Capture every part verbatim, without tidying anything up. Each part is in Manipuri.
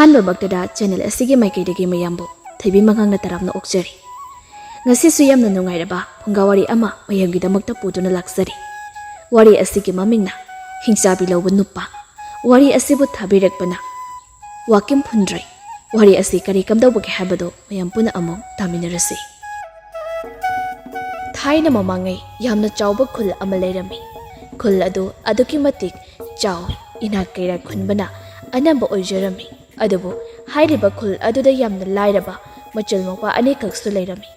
ꯑꯍꯥꯟꯕꯃꯛꯇꯗ ꯆꯦꯅꯦꯜ ꯑꯁꯤꯒꯤ ꯃꯥꯏꯀꯩꯗꯒꯤ ꯃꯌꯥꯝꯕꯨ ꯊꯣꯏꯕꯤ ꯃꯉꯥꯡꯅ ꯇꯔꯥꯝꯅ ꯑꯣꯛꯆꯔꯤ꯫ ꯉꯁꯤꯁꯨ ꯌꯥꯝꯅ ꯅꯨꯡꯉꯥꯏꯔꯕ ꯐꯨꯡꯒꯥ ꯋꯥꯔꯤ ꯑꯃ ꯃꯌꯥꯝꯒꯤꯗꯃꯛꯇ ꯄꯨꯗꯨꯅ ꯂꯥꯛꯆꯔꯤ꯫ ꯋꯥꯔꯤ ꯑꯁꯤꯒꯤ ꯃꯃꯤꯡꯅ ꯍꯤꯡꯆꯥꯕꯤ ꯂꯧꯕ ꯅꯨꯄꯥ꯫ ꯋꯥꯔꯤ ꯑꯁꯤꯕꯨ ꯊꯥꯕꯤꯔꯛꯄꯅ ꯋꯥꯀꯤꯝ ꯐꯨꯟꯗ꯭ꯔꯩ꯫ ꯋꯥꯔꯤ ꯑꯁꯤ ꯀꯔꯤ ꯀꯝꯗꯧꯕꯒꯦ ꯍꯥꯏꯕꯗꯨ ꯃꯌꯥꯝ ꯄꯨꯟꯅ ꯑꯃꯨꯛ ꯇꯥꯃꯤꯟꯅꯔꯁꯤ꯫ ꯊꯥꯏꯅ ꯃꯃꯥꯡꯉꯩ ꯌꯥꯝꯅ ꯆꯥꯎꯕ ꯈꯨꯜ ꯑꯃ ꯂꯩꯔꯝꯃꯤ꯫ ꯈꯨꯜ ꯑꯗꯨ ꯑꯗꯨꯛꯀꯤ ꯃꯇꯤꯛ ꯆꯥꯎꯏ꯫ ꯏꯅꯥꯛ ꯀꯩꯔꯥꯛ ꯈꯨꯟꯕꯅ ꯑꯅꯝꯕ ꯑꯣꯏꯖꯔꯝꯃꯤ꯫ ꯑꯗꯨꯕꯨ ꯍꯥꯏꯔꯤꯕ ꯈꯨꯜ ꯑꯗꯨꯗ ꯌꯥꯝꯅ ꯂꯥꯏꯔꯕ ꯃꯆꯜ ꯃꯧꯄꯥ ꯑꯅꯤꯈꯛꯁꯨ ꯂꯩꯔꯝꯃꯤ꯫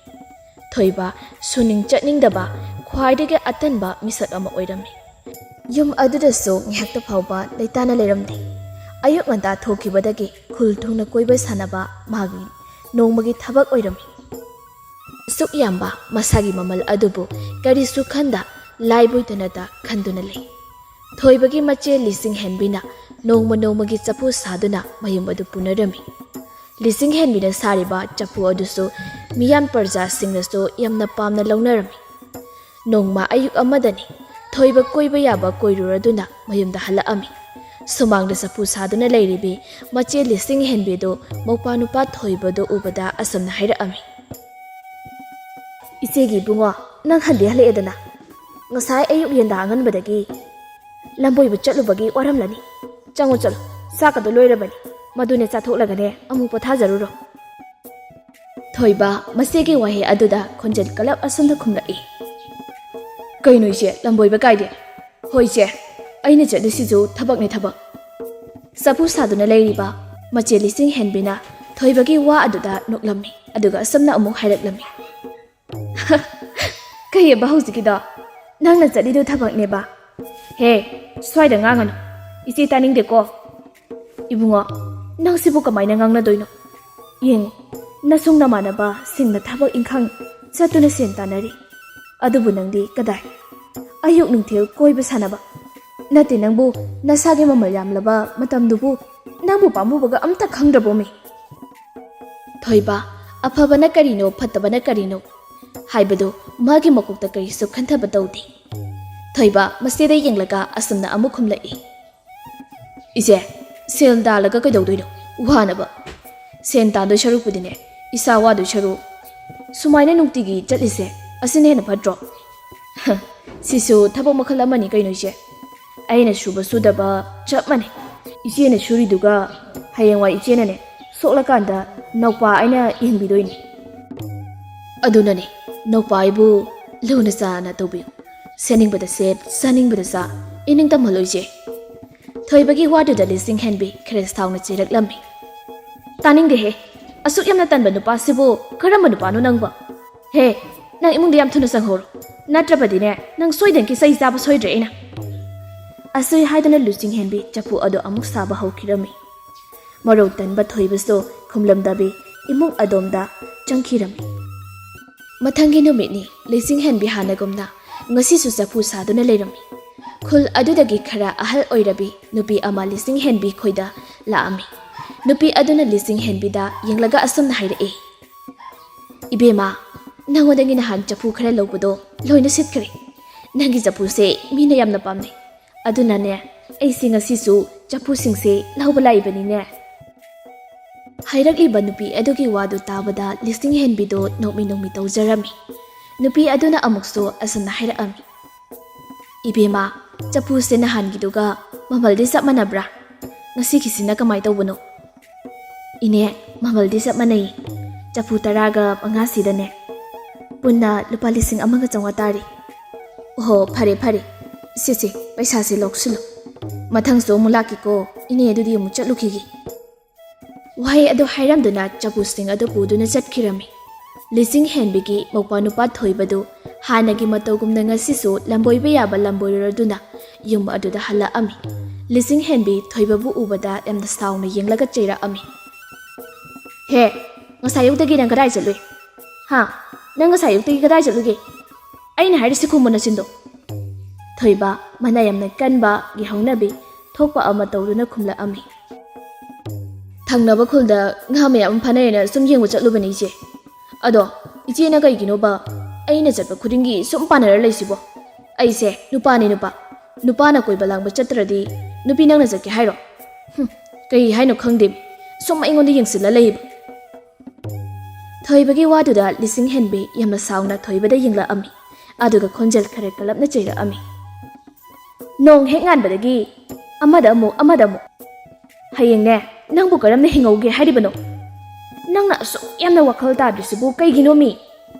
ꯊꯣꯏꯕ ꯁꯨꯅꯤꯡ ꯆꯠꯅꯤꯡꯗꯕ, ꯈ꯭ꯋꯥꯏꯗꯒꯤ ꯑꯇꯟꯕ ꯃꯤꯁꯛ ꯑꯃ ꯑꯣꯏꯔꯝꯃꯤ꯫ ꯌꯨꯝ ꯑꯗꯨꯗꯁꯨ ꯉꯥꯏꯍꯥꯛꯇ ꯐꯥꯎꯕ ꯂꯩꯇꯥꯅ ꯂꯩꯔꯝꯗꯦ꯫ ꯑꯌꯨꯛ ꯉꯟꯇꯥ ꯊꯣꯛꯈꯤꯕꯗꯒꯤ ꯈꯨꯜ ꯊꯨꯡꯅ ꯀꯣꯏꯕ ꯁꯥꯟꯅꯕ ꯃꯥꯒꯤ ꯅꯣꯡꯃꯒꯤ ꯊꯕꯛ ꯑꯣꯏꯔꯝꯃꯤ꯫ ꯑꯁꯨꯛ ꯌꯥꯝꯕ ꯃꯁꯥꯒꯤ ꯃꯃꯜ ꯑꯗꯨꯕꯨ ꯀꯔꯤꯁꯨ ꯈꯟꯗ ꯂꯥꯏꯕꯣꯏꯗꯅꯇ ꯈꯟꯗꯨꯅ ꯂꯩ꯫ ꯊꯣꯏꯕꯒꯤ ꯃꯆꯦ ꯂꯤꯁꯤꯡ ꯍꯦꯟꯕꯤꯅ ꯅꯣꯡꯃ ꯅꯣꯡꯃꯒꯤ ꯆꯐꯨ ꯁꯥꯗꯨꯅ ꯃꯌꯨꯝ ꯑꯗꯨ ꯄꯨꯅꯔꯝꯃꯤ꯫ ꯂꯤꯁꯤꯡ ꯍꯦꯟꯕꯤꯅ ꯁꯥꯔꯤꯕ ꯆꯐꯨ ꯑꯗꯨꯁꯨ ꯃꯤꯌꯥꯝ ꯄ꯭ꯔꯖꯥꯁꯤꯡꯅꯁꯨ ꯌꯥꯝꯅ ꯄꯥꯝꯅ ꯂꯧꯅꯔꯝꯃꯤ꯫ ꯅꯣꯡꯃ ꯑꯌꯨꯛ ꯑꯃꯗꯅꯤ ꯊꯣꯏꯕ ꯀꯣꯏꯕ ꯌꯥꯕ ꯀꯣꯏꯔꯨꯔꯗꯨꯅ ꯃꯌꯨꯝꯗ ꯍꯜꯂꯛꯑꯝꯃꯤ꯫ ꯁꯨꯃꯥꯡꯗ ꯆꯐꯨ ꯁꯥꯗꯨꯅ ꯂꯩꯔꯤꯕꯤ ꯃꯆꯦ ꯂꯤꯁꯤꯡ ꯍꯦꯟꯕꯤꯗꯨ ꯃꯧꯄꯥ ꯅꯨꯄꯥ ꯊꯣꯏꯕꯗꯨ ꯎꯕꯗ ꯑꯁꯨꯝꯅ ꯍꯥꯏꯔꯛꯑꯝꯃꯤ꯫ "ꯏꯆꯦꯒꯤ ꯏꯕꯨꯡꯉꯣ, ꯅꯪ ꯍꯟꯗꯤ ꯍꯜꯂꯛꯑꯦꯗꯅ? ꯉꯁꯥꯏ ꯑꯌꯨꯛ ꯌꯦꯟꯗꯥ ꯑꯉꯟꯕꯗꯒꯤ ꯂꯝꯕꯣꯏꯕ ꯆꯠꯂꯨꯕꯒꯤ ꯋꯥꯔꯝꯂꯅꯤ꯫ ꯆꯪꯉꯨ ꯆꯠꯂꯨ, ꯆꯥꯛꯀꯗꯣ ꯂꯣꯏꯔꯕꯅꯤ, ꯃꯗꯨꯅꯦ ꯆꯥꯊꯣꯛꯂꯒꯅꯦ ꯑꯃꯨꯛ ꯄꯣꯊꯥꯖꯔꯨꯔꯣ"꯫ ꯊꯣꯏꯕ ꯃꯆꯦꯒꯤ ꯋꯥꯍꯩ ꯑꯗꯨꯗ ꯈꯣꯟꯖꯦꯜ ꯀꯜꯂꯞ ꯑꯁꯣꯝꯗ ꯈꯨꯝꯂꯛꯏ꯫ "ꯀꯩꯅꯣ ꯏꯆꯦ, ꯂꯝꯕꯣꯏꯕ ꯀꯥꯏꯗꯤ?" "ꯍꯣꯏ ꯏꯆꯦ, ꯑꯩꯅ ꯆꯠꯂꯤꯁꯤꯁꯨ ꯊꯕꯛꯅꯤ ꯊꯕꯛ"꯫ ꯆꯐꯨ ꯁꯥꯗꯨꯅ ꯂꯩꯔꯤꯕ ꯃꯆꯦ ꯂꯤꯁꯤꯡ ꯍꯦꯟꯕꯤꯅ ꯊꯣꯏꯕꯒꯤ ꯋꯥ ꯑꯗꯨꯗ ꯅꯣꯛꯂꯝꯃꯤ, ꯑꯗꯨꯒ ꯑꯁꯨꯝꯅ ꯑꯃꯨꯛ ꯍꯥꯏꯔꯛꯂꯝꯃꯤ꯫ "ꯀꯩꯑꯕ ꯍꯧꯖꯤꯛꯀꯤꯗꯣ? ꯅꯪꯅ ꯆꯠꯂꯤꯗꯣ ꯊꯕꯛꯅꯦꯕ?" "ꯍꯦ, ꯁ꯭ꯋꯥꯏꯗ ꯉꯥꯡꯒꯅꯨ, ꯏꯆꯦ ꯇꯥꯅꯤꯡꯗꯦꯀꯣ"꯫ "ꯏꯕꯨꯡꯉꯣ, ꯅꯪ ꯁꯤꯕꯨ ꯀꯃꯥꯏꯅ ꯉꯥꯡꯅꯗꯣꯏꯅꯣ? ꯌꯦꯡꯉꯨ, ꯅꯁꯨꯡ ꯅꯃꯥꯟꯅꯕꯁꯤꯡꯅ ꯊꯕꯛ ꯏꯪꯈꯥꯡ ꯆꯠꯇꯨꯅ ꯁꯦꯟ ꯇꯥꯟꯅꯔꯤ, ꯑꯗꯨꯕꯨ ꯅꯪꯗꯤ ꯀꯗꯥꯏ? ꯑꯌꯨꯛ ꯅꯨꯡꯊꯤꯜ ꯀꯣꯏꯕ ꯁꯥꯟꯅꯕ꯫ ꯅꯠꯇꯦ, ꯅꯪꯕꯨ ꯅꯁꯥꯒꯤ ꯃꯃꯜ ꯌꯥꯝꯂꯕ ꯃꯇꯝꯗꯨꯕꯨ ꯅꯪꯕꯨ ꯄꯥꯝꯃꯨꯕꯒ ꯑꯝꯇ ꯈꯪꯗ꯭ꯔꯕꯣꯃꯤ?" ꯊꯣꯏꯕ, ꯑꯐꯕꯅ ꯀꯔꯤꯅꯣ, ꯐꯠꯇꯕꯅ ꯀꯔꯤꯅꯣ ꯍꯥꯏꯕꯗꯨ ꯃꯥꯒꯤ ꯃꯀꯣꯛꯇ ꯀꯔꯤꯁꯨ ꯈꯟꯊꯕ ꯇꯧꯗꯦ꯫ ꯊꯣꯏꯕ ꯃꯆꯦꯗ ꯌꯦꯡꯂꯒ ꯑꯁꯨꯝꯅ ꯑꯃꯨꯛ ꯈꯨꯝꯂꯛꯏ꯫ "ꯏꯆꯦ, ꯁꯦꯜ ꯇꯥꯜꯂꯒ ꯀꯩꯗꯧꯗꯣꯏꯅꯣ? ꯋꯥꯅꯕ? ꯁꯦꯟ ꯇꯥꯟꯗꯣꯏ ꯁꯔꯨꯛꯄꯨꯗꯤꯅꯦ, ꯏꯁꯥ ꯋꯥꯗꯣꯏ ꯁꯔꯨꯛ ꯁꯨꯃꯥꯏꯅ ꯅꯨꯡꯇꯤꯒꯤ ꯆꯠꯂꯤꯁꯦ, ꯑꯁꯤꯅ ꯍꯦꯟꯅ ꯐꯠꯇ꯭ꯔꯣ? ꯁꯤꯁꯨ ꯊꯕꯛ ꯃꯈꯜ ꯑꯃꯅꯤ ꯀꯩꯅꯣ, ꯏꯆꯦ꯫ ꯑꯩꯅ ꯁꯨꯕ ꯁꯨꯗꯕ ꯆꯞ ꯃꯥꯟꯅꯩ꯫ ꯏꯆꯦꯅ ꯁꯨꯔꯤꯗꯨꯒ ꯍꯌꯦꯡꯋꯥꯏ ꯏꯆꯦꯅꯅꯦ, ꯁꯣꯛꯂꯀꯥꯟꯗ ꯅꯧꯄꯥ ꯑꯩꯅ ꯏꯍꯟꯕꯤꯗꯣꯏꯅꯤ꯫ ꯑꯗꯨꯅꯅꯦ, ꯅꯧꯄꯥ ꯑꯩꯕꯨ ꯂꯨꯅ ꯆꯥꯟꯅ ꯇꯧꯕꯤꯌꯨ꯫ ꯁꯦꯠꯅꯤꯡꯕꯗ ꯁꯦꯠ, ꯆꯥꯅꯤꯡꯕꯗ ꯆꯥ, ꯏꯅꯤꯡ ꯇꯝꯍꯜꯂꯣ, ꯏꯆꯦ꯫ ꯊꯣꯏꯕꯒꯤ ꯋꯥꯗꯨꯗ ꯂꯤꯁꯤꯡ ꯍꯦꯟꯕꯤ ꯈꯔ ꯁꯥꯎꯅ ꯆꯩꯔꯛꯂꯝꯃꯤ꯫ "ꯇꯥꯅꯤꯡꯗꯦꯍꯦ, ꯑꯁꯨꯛ ꯌꯥꯝꯅ ꯇꯟꯕ ꯅꯨꯄꯥꯁꯤꯕꯨ ꯀꯔꯝꯕ ꯅꯨꯄꯥꯅꯣ ꯅꯪꯕꯣ? ꯍꯦ, ꯅꯪ ꯏꯃꯨꯡꯗ ꯌꯥꯝ ꯊꯨꯅ ꯆꯪꯍꯧꯔꯣ, ꯅꯠꯇ꯭ꯔꯕꯗꯤꯅꯦ, ꯅꯪ ꯁꯣꯏꯗꯅꯀꯤ ꯆꯩ ꯆꯥꯕ ꯁꯣꯏꯗ꯭ꯔꯦ ꯑꯩꯅ"꯫ ꯑꯁꯤ ꯍꯥꯏꯗꯨꯅ ꯂꯤꯁꯤꯡ ꯍꯦꯟꯕꯤ ꯆꯐꯨ ꯑꯗꯨ ꯑꯃꯨꯛ ꯁꯥꯕ ꯍꯧꯈꯤꯔꯝꯃꯤ꯫ ꯃꯔꯧ ꯇꯟꯕ ꯊꯣꯏꯕꯁꯨ ꯈꯨꯝꯂꯝꯗꯕꯤ ꯏꯃꯨꯡ ꯑꯗꯣꯝꯗ ꯆꯪꯈꯤꯔꯝꯃꯤ꯫ ꯃꯊꯪꯒꯤ ꯅꯨꯃꯤꯠꯅꯤ꯫ ꯂꯤꯁꯤꯡ ꯍꯦꯟꯕꯤ ꯍꯥꯟꯅꯒꯨꯝꯅ ꯉꯁꯤꯁꯨ ꯆꯐꯨ ꯁꯥꯗꯨꯅ ꯂꯩꯔꯝꯃꯤ꯫ ꯈꯨꯜ ꯑꯗꯨꯗꯒꯤ ꯈꯔ ꯑꯍꯜ ꯑꯣꯏꯔꯕꯤ ꯅꯨꯄꯤ ꯑꯃ ꯂꯤꯁꯤꯡ ꯍꯦꯟꯕꯤ ꯈꯣꯏꯗ ꯂꯥꯛꯑꯝꯃꯤ꯫ ꯅꯨꯄꯤ ꯑꯗꯨꯅ ꯂꯤꯁꯤꯡ ꯍꯦꯟꯕꯤꯗ ꯌꯦꯡꯂꯒ ꯑꯁꯨꯝꯅ ꯍꯥꯏꯔꯛꯏ, "ꯏꯕꯦꯝꯃ, ꯅꯉꯣꯟꯗꯒꯤ ꯅꯍꯥꯟ ꯆꯐꯨ ꯈꯔ ꯂꯧꯕꯗꯣ ꯂꯣꯏꯅ ꯁꯤꯠꯈ꯭ꯔꯦ꯫ ꯅꯪꯒꯤ ꯆꯐꯨꯁꯦ ꯃꯤꯅ ꯌꯥꯝꯅ ꯄꯥꯝꯅꯩ꯫ ꯑꯗꯨꯅꯅꯦ, ꯑꯩꯁꯦ ꯉꯁꯤꯁꯨ ꯆꯐꯨꯁꯤꯡꯁꯦ ꯂꯧꯕ ꯂꯥꯛꯏꯕꯅꯤꯅꯦ"꯫ ꯍꯥꯏꯔꯛꯂꯤꯕ ꯅꯨꯄꯤ ꯑꯗꯨꯒꯤ ꯋꯥꯗꯨ ꯇꯥꯕꯗ ꯂꯤꯁꯤꯡ ꯍꯦꯟꯕꯤꯗꯣ ꯅꯣꯛꯃꯤ ꯅꯣꯛꯃꯤ ꯇꯧꯖꯔꯝꯃꯤ꯫ ꯅꯨꯄꯤ ꯑꯗꯨꯅ ꯑꯃꯨꯛꯁꯨ ꯑꯁꯨꯝꯅ ꯍꯥꯏꯔꯛꯑꯝꯃꯤ, "ꯏꯕꯦꯝꯃ, ꯆꯐꯨꯁꯦ ꯅꯍꯥꯟꯒꯤꯗꯨꯒ ꯃꯃꯜꯗꯤ ꯆꯞ ꯃꯥꯟꯅꯕ꯭ꯔꯥ? ꯉꯁꯤꯒꯤꯁꯤꯅ ꯀꯃꯥꯏ ꯇꯧꯕꯅꯣ?" "ꯏꯅꯦ, ꯃꯃꯜꯗꯤ ꯆꯞ ꯃꯥꯟꯅꯩ꯫ ꯆꯐꯨ ꯇꯔꯥꯒ ꯃꯉꯥꯁꯤꯗꯅꯦ, ꯄꯨꯟꯅ ꯂꯨꯄꯥ ꯂꯤꯁꯤꯡ ꯑꯃꯒ ꯆꯥꯝꯃꯉꯥ ꯇꯥꯔꯤ"꯫ "ꯑꯣꯍꯣ, ꯐꯔꯦ ꯐꯔꯦ꯫ ꯁꯦ ꯁꯦ, ꯄꯩꯁꯥꯁꯦ ꯂꯧꯁꯤꯜꯂꯨ꯫ ꯃꯊꯪꯁꯨ ꯑꯃꯨꯛ ꯂꯥꯛꯀꯦꯀꯣ꯫ ꯏꯅꯦ, ꯑꯗꯨꯗꯤ ꯑꯃꯨꯛ ꯆꯠꯂꯨꯈꯤꯒꯦ"꯫ ꯋꯥꯍꯩ ꯑꯗꯨ ꯍꯥꯏꯔꯝꯗꯨꯅ ꯆꯐꯨꯁꯤꯡ ꯑꯗꯨ ꯄꯨꯗꯨꯅ ꯆꯠꯈꯤꯔꯝꯃꯤ꯫ ꯂꯤꯁꯤꯡ ꯍꯦꯟꯕꯤꯒꯤ ꯃꯧꯄ꯭ꯋꯥ ꯅꯨꯄꯥ ꯊꯣꯏꯕꯗꯨ ꯍꯥꯟꯅꯒꯤ ꯃꯇꯧꯒꯨꯝꯅ ꯉꯁꯤꯁꯨ ꯂꯝꯕꯣꯏꯕ ꯌꯥꯕ ꯂꯝꯕꯣꯏꯔꯗꯨꯅ ꯌꯨꯝ ꯑꯗꯨꯗ ꯍꯜꯂꯛꯑꯝꯃꯤ꯫ ꯂꯤꯁꯤꯡ ꯍꯦꯟꯕꯤ ꯊꯣꯏꯕꯕꯨ ꯎꯕꯗ ꯌꯥꯝꯅ ꯁꯥꯎꯅ ꯌꯦꯡꯂꯒ ꯆꯩꯔꯛꯑꯝꯃꯤ꯫ "ꯍꯦ, ꯉꯁꯥꯏ ꯑꯌꯨꯛꯇꯒꯤ ꯅꯪ ꯀꯗꯥꯏ ꯆꯠꯂꯨꯏ? ꯍꯥ? ꯅꯪ ꯉꯁꯥꯏ ꯑꯌꯨꯛꯇꯒꯤ ꯀꯗꯥꯏ ꯆꯠꯂꯨꯒꯦ? ꯑꯩꯅ ꯍꯥꯏꯔꯤꯁꯤ ꯈꯨꯝꯃꯨ ꯅꯆꯤꯟꯗꯣ"꯫ ꯊꯣꯏꯕ ꯃꯅꯥ ꯌꯥꯝꯅ ꯀꯟꯕꯒꯤ ꯍꯧꯅꯕꯤ ꯊꯣꯛꯄ ꯑꯃ ꯇꯧꯗꯨꯅ ꯈꯨꯝꯂꯛꯑꯝꯃꯤ꯫ "ꯊꯪꯅꯕ ꯈꯨꯜꯗ ꯉꯥ ꯃꯌꯥꯝ ꯑꯃ ꯐꯥꯅꯩꯅ ꯁꯨꯝ ꯌꯦꯡꯕ ꯆꯠꯂꯨꯕꯅꯤ, ꯏꯆꯦ꯫ ꯑꯗꯣ ꯏꯆꯦꯅ ꯀꯩꯒꯤꯅꯣꯕ ꯑꯩꯅ ꯆꯠꯄ ꯈꯨꯗꯤꯡꯒꯤ ꯁꯨꯝ ꯄꯥꯟꯅꯔ ꯂꯩꯁꯤꯕꯣ? ꯑꯩꯁꯦ ꯅꯨꯄꯥꯅꯤ, ꯅꯨꯄꯥ꯫ ꯅꯨꯄꯥꯅ ꯀꯣꯏꯕ ꯂꯥꯡꯕ ꯆꯠꯇ꯭ꯔꯗꯤ ꯅꯨꯄꯤ ꯅꯪꯅ ꯆꯠꯀꯦ ꯍꯥꯏꯔꯣ? ꯍꯨꯝ, ꯀꯩ ꯍꯥꯏꯅꯣ ꯈꯪꯗꯦ꯫ ꯁꯨꯝ ꯑꯩꯉꯣꯟꯗ ꯌꯦꯡꯁꯤꯜꯂ ꯂꯩꯕ? ꯊꯣꯏꯕꯒꯤ ꯋꯥꯗꯨꯗ ꯂꯤꯁꯤꯡ ꯍꯦꯟꯕꯤ ꯌꯥꯝꯅ ꯁꯥꯎꯅ ꯊꯣꯏꯕꯗ ꯌꯦꯡꯂꯛꯑꯝꯃꯤ꯫ ꯑꯗꯨꯒ ꯈꯣꯟꯖꯦꯜ ꯈꯔ ꯀꯜꯂꯞꯅ ꯆꯩꯔꯛꯑꯝꯃꯤ꯫ ꯅꯣꯡ ꯍꯦꯛ ꯉꯥꯟꯕꯗꯒꯤ ꯑꯃꯗ ꯑꯃꯨꯛ, ꯑꯃꯗ ꯑꯃꯨꯛ꯫ ꯍꯌꯦꯡꯅꯦ, ꯅꯪꯕꯨ ꯀꯔꯝꯅ ꯍꯤꯡꯍꯧꯒꯦ ꯍꯥꯏꯔꯤꯕꯅꯣ? ꯅꯪꯅ ꯑꯁꯨꯛ ꯌꯥꯝꯅ ꯋꯥꯈꯜ ꯇꯥꯗ꯭ꯔꯤꯁꯤꯕꯨ ꯀꯩꯒꯤꯅꯣ ꯃꯤ?